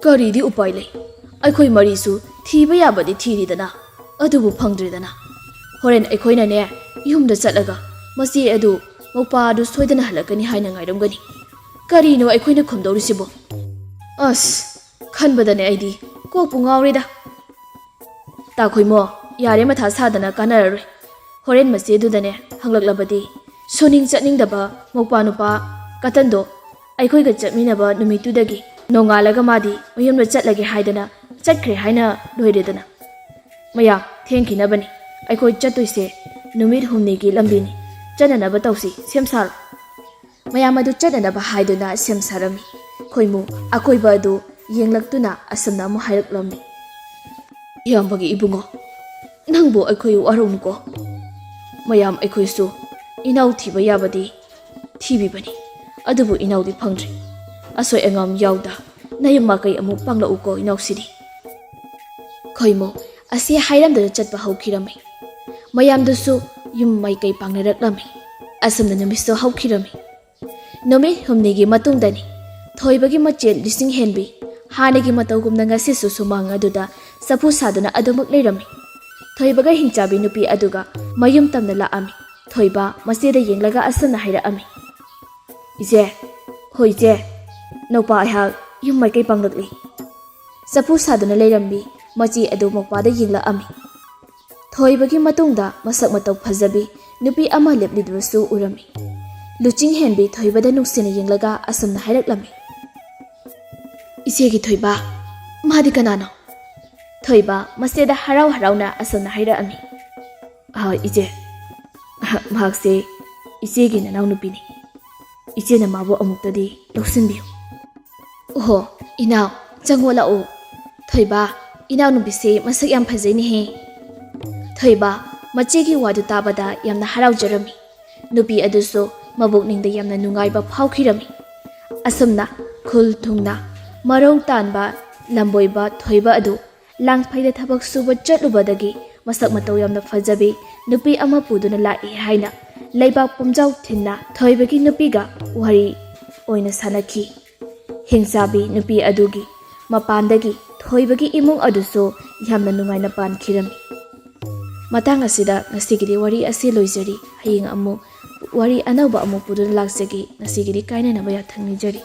"ꯀꯔꯤꯗꯤ ꯎꯄꯥꯏ ꯂꯩ? ꯑꯩꯈꯣꯏ ꯃꯔꯤꯁꯨ ꯊꯤꯕ ꯌꯥꯕꯗꯤ ꯊꯤꯔꯤꯗꯅ, ꯑꯗꯨꯕꯨ ꯐꯪꯗ꯭ꯔꯦꯗꯅ꯫ ꯍꯣꯔꯦꯟ ꯑꯩꯈꯣꯏꯅꯅꯦ, ꯌꯨꯝꯗ ꯆꯠꯂꯒ ꯃꯆꯦ ꯑꯗꯨ, ꯃꯧꯄꯥ ꯑꯗꯨ ꯁꯣꯏꯗꯅ ꯍꯜꯂꯛꯀꯅꯤ ꯍꯥꯏꯅ ꯉꯥꯏꯔꯝꯒꯅꯤ꯫ ꯀꯔꯤꯅꯣ ꯑꯩꯈꯣꯏꯅ ꯈꯨꯝꯗꯧꯔꯤꯁꯤꯕꯣ? ꯑꯁ, ꯈꯟꯕꯗꯅꯦ ꯑꯩꯗꯤ ꯀꯣꯛꯄꯨ ꯉꯥꯎꯔꯦꯗ꯫ ꯇꯥ ꯈꯣꯏꯃꯣ, ꯌꯥꯔꯦ ꯃꯊꯥ ꯁꯥꯗꯅ ꯀꯥꯟꯅꯔꯔꯣꯏ꯫ ꯍꯣꯔꯦꯟ ꯃꯆꯦꯗꯨꯗꯅꯦ ꯍꯪꯂꯛꯂꯕꯗꯤ ꯁꯨꯅꯤꯡ ꯆꯠꯅꯤꯡꯗꯕ ꯃꯧꯄꯥ ꯅꯨꯄꯥ ꯀꯇꯟꯗꯣ ꯑꯩꯈꯣꯏꯒ ꯆꯠꯃꯤꯟꯅꯕ ꯅꯨꯃꯤꯠꯇꯨꯗꯒꯤ ꯅꯣꯡꯉꯥꯜꯂꯒ ꯃꯥꯗꯤ ꯃꯌꯨꯝꯗ ꯆꯠꯂꯒꯦ ꯍꯥꯏꯗꯅ ꯆꯠꯈ꯭ꯔꯦ ꯍꯥꯏꯅ ꯂꯣꯏꯔꯦꯗꯅ꯫ ꯃꯌꯥꯝ, ꯊꯦꯡꯈꯤꯅꯕꯅꯤ꯫ ꯑꯩꯈꯣꯏ ꯆꯠꯇꯣꯏꯁꯦ ꯅꯨꯃꯤꯠ ꯍꯨꯝꯅꯤꯒꯤ ꯂꯝꯕꯤꯅꯤ꯫ ꯆꯠꯅꯅꯕ ꯇꯧꯁꯤ, ꯁꯦꯝ ꯁꯥꯔꯣ꯫" ꯃꯌꯥꯝ ꯑꯗꯨ ꯆꯠꯅꯅꯕ ꯍꯥꯏꯗꯨꯅ ꯁꯦꯝ ꯁꯥꯔꯝꯃꯤ꯫ ꯈꯣꯏꯃꯨ ꯑꯀꯣꯏꯕ ꯑꯗꯨ ꯌꯦꯡꯂꯛꯇꯨꯅ ꯑꯁꯨꯝꯅ ꯑꯃꯨꯛ ꯍꯥꯏꯔꯛꯂꯝꯃꯤ, "ꯏꯌꯥꯝꯕꯒꯤ ꯏꯕꯨꯡꯉꯣ, ꯅꯪꯕꯨ ꯑꯩꯈꯣꯏ ꯋꯥꯔꯧꯅꯨꯀꯣ꯫ ꯃꯌꯥꯝ ꯑꯩꯈꯣꯏꯁꯨ ꯏꯅꯥꯎ ꯊꯤꯕ ꯌꯥꯕꯗꯤ ꯊꯤꯕꯤꯕꯅꯤ, ꯑꯗꯨꯕꯨ ꯏꯅꯥꯎꯗꯤ ꯐꯪꯗ꯭ꯔꯦ꯫ ꯑꯁꯣꯏ ꯑꯉꯥꯝ ꯌꯥꯎꯗ ꯅꯌꯨꯝ ꯃꯥꯏꯀꯩ ꯑꯃꯨꯛ ꯄꯥꯡꯂꯛꯎꯀꯣ ꯏꯅꯥꯎꯁꯤꯗꯤ꯫ ꯈꯣꯏꯃꯣ ꯑꯁꯤ ꯍꯥꯏꯔꯝꯗꯅ ꯆꯠꯄ ꯍꯧꯈꯤꯔꯝꯃꯤ꯫ ꯃꯌꯥꯝꯗꯨꯁꯨ ꯌꯨꯝ ꯃꯥꯏꯀꯩ ꯄꯥꯡꯅꯔꯛꯂꯝꯃꯤ꯫ ꯑꯁꯨꯝꯅ ꯅꯨꯃꯤꯠꯁꯨ ꯍꯧꯈꯤꯔꯝꯃꯤ꯫ ꯅꯨꯃꯤꯠ ꯍꯨꯝꯅꯤꯒꯤ ꯃꯇꯨꯡꯗꯅꯤ꯫ ꯊꯣꯏꯕꯒꯤ ꯃꯆꯦ ꯂꯤꯁꯤꯡ ꯍꯦꯟꯕꯤ ꯍꯥꯟꯅꯒꯤ ꯃꯇꯧꯒꯨꯝꯅ ꯉꯁꯤꯁꯨ ꯁꯨꯃꯥꯡ ꯑꯗꯨꯗ ꯆꯐꯨ ꯁꯥꯗꯨꯅ ꯑꯗꯨꯃꯛ ꯂꯩꯔꯝꯃꯤ꯫ ꯊꯣꯏꯕꯒ ꯍꯤꯡꯆꯥꯕꯤ ꯅꯨꯄꯤ ꯑꯗꯨꯒ ꯃꯌꯨꯝ ꯇꯝꯅ ꯂꯥꯛꯑꯝꯃꯤ꯫ ꯊꯣꯏꯕ ꯃꯆꯦꯗ ꯌꯦꯡꯂꯒ ꯑꯁꯨꯝꯅ ꯍꯥꯏꯔꯛꯑꯝꯃꯤ, "ꯏꯆꯦ, ꯍꯣꯏ ꯏꯆꯦ, ꯅꯧꯄꯥ ꯑꯩꯍꯥꯛ ꯌꯨꯝ ꯃꯥꯏꯀꯩ ꯄꯥꯡꯂꯛꯂꯤ꯫" ꯆꯐꯨ ꯁꯥꯗꯨꯅ ꯂꯩꯔꯝꯃꯤ ꯃꯆꯦ ꯑꯗꯨ ꯃꯧꯄꯥꯗ ꯌꯦꯡꯂꯛꯑꯝꯃꯤ꯫ ꯊꯣꯏꯕꯒꯤ ꯃꯇꯨꯡꯗ ꯃꯁꯛ ꯃꯇꯧ ꯐꯖꯕꯤ ꯅꯨꯄꯤ ꯑꯃ ꯂꯦꯞꯂꯤꯕꯁꯨ ꯎꯔꯝꯃꯤ꯫ ꯂꯨꯆꯤꯡ ꯍꯦꯟꯕꯤ ꯊꯣꯏꯕꯗ ꯅꯨꯡꯁꯤꯅ ꯌꯦꯡꯂꯒ ꯑꯁꯨꯝꯅ ꯍꯥꯏꯔꯛꯂꯝꯃꯤ, "ꯏꯆꯦꯒꯤ ꯊꯣꯏꯕ, ꯃꯥꯗꯤ ꯀꯅꯥꯅꯣ?" ꯊꯣꯏꯕ ꯃꯆꯦꯗ ꯍꯔꯥꯎ ꯍꯔꯥꯎꯅ ꯑꯁꯨꯝꯅ ꯍꯥꯏꯔꯛꯑꯝꯃꯤ, "ꯑ, ꯏꯆꯦ, ꯃꯍꯥꯛꯁꯦ ꯏꯆꯦꯒꯤ ꯅꯅꯥꯎꯅꯨꯄꯤꯅꯤ꯫ ꯏꯆꯦꯅ ꯃꯥꯕꯨ ꯑꯃꯨꯛꯇꯗꯤ ꯂꯧꯁꯤꯟꯕꯤꯌꯨ꯫" "ꯑꯣꯍꯣ, ꯏꯅꯥꯎ, ꯆꯪꯉꯣ ꯂꯥꯛꯑꯣ꯫ ꯊꯣꯏꯕ, ꯏꯅꯥꯎꯅꯨꯄꯤꯁꯦ ꯃꯁꯛ ꯌꯥꯝ ꯐꯖꯩꯅꯦꯍꯦ꯫" ꯊꯣꯏꯕ ꯃꯆꯦꯒꯤ ꯋꯥꯗꯨ ꯇꯥꯕꯗ ꯌꯥꯝꯅ ꯍꯔꯥꯎꯖꯔꯝꯃꯤ꯫ ꯅꯨꯄꯤ ꯑꯗꯨꯁꯨ ꯃꯕꯨꯛꯅꯤꯡꯗ ꯌꯥꯝꯅ ꯅꯨꯡꯉꯥꯏꯕ ꯐꯥꯎꯈꯤꯔꯝꯃꯤ꯫ ꯑꯁꯨꯝꯅ ꯈꯨꯜ ꯊꯨꯡꯅ ꯃꯔꯧ ꯇꯥꯟꯕ ꯂꯝꯕꯣꯏꯕ ꯊꯣꯏꯕ ꯑꯗꯨ ꯂꯥꯡꯐꯩꯗ ꯊꯕꯛ ꯁꯨꯕ ꯆꯠꯂꯨꯕꯗꯒꯤ ꯃꯁꯛ ꯃꯇꯧ ꯌꯥꯝꯅ ꯐꯖꯕꯤ ꯅꯨꯄꯤ ꯑꯃ ꯄꯨꯗꯨꯅ ꯂꯥꯛꯏ ꯍꯥꯏꯅ ꯂꯩꯕꯥꯛ ꯄꯨꯝꯖꯥꯎ ꯊꯤꯟꯅ ꯊꯣꯏꯕꯒꯤ ꯅꯨꯄꯤꯒ ꯋꯥꯔꯤ ꯑꯣꯏꯅ ꯁꯥꯟꯅꯈꯤ꯫ ꯍꯤꯡꯆꯥꯕꯤ ꯅꯨꯄꯤ ꯑꯗꯨꯒꯤ ꯃꯄꯥꯟꯗꯒꯤ ꯊꯣꯏꯕꯒꯤ ꯏꯃꯨꯡ ꯑꯗꯨꯁꯨ ꯌꯥꯝꯅ ꯅꯨꯡꯉꯥꯏꯅ ꯄꯥꯟꯈꯤꯔꯝꯃꯤ꯫ ꯃꯇꯥꯡ ꯑꯁꯤꯗ ꯉꯁꯤꯒꯤꯗꯤ ꯋꯥꯔꯤ ꯑꯁꯤ ꯂꯣꯏꯖꯔꯤ꯫ ꯍꯌꯦꯡ ꯑꯃꯨꯛ ꯋꯥꯔꯤ ꯑꯅꯧꯕ ꯑꯃꯨꯛ ꯄꯨꯗꯨꯅ ꯂꯥꯛꯆꯒꯦ꯫ ꯉꯁꯤꯒꯤꯗꯤ ꯀꯥꯏꯅꯅꯕ ꯌꯥꯊꯪ ꯅꯤꯖꯔꯤ꯫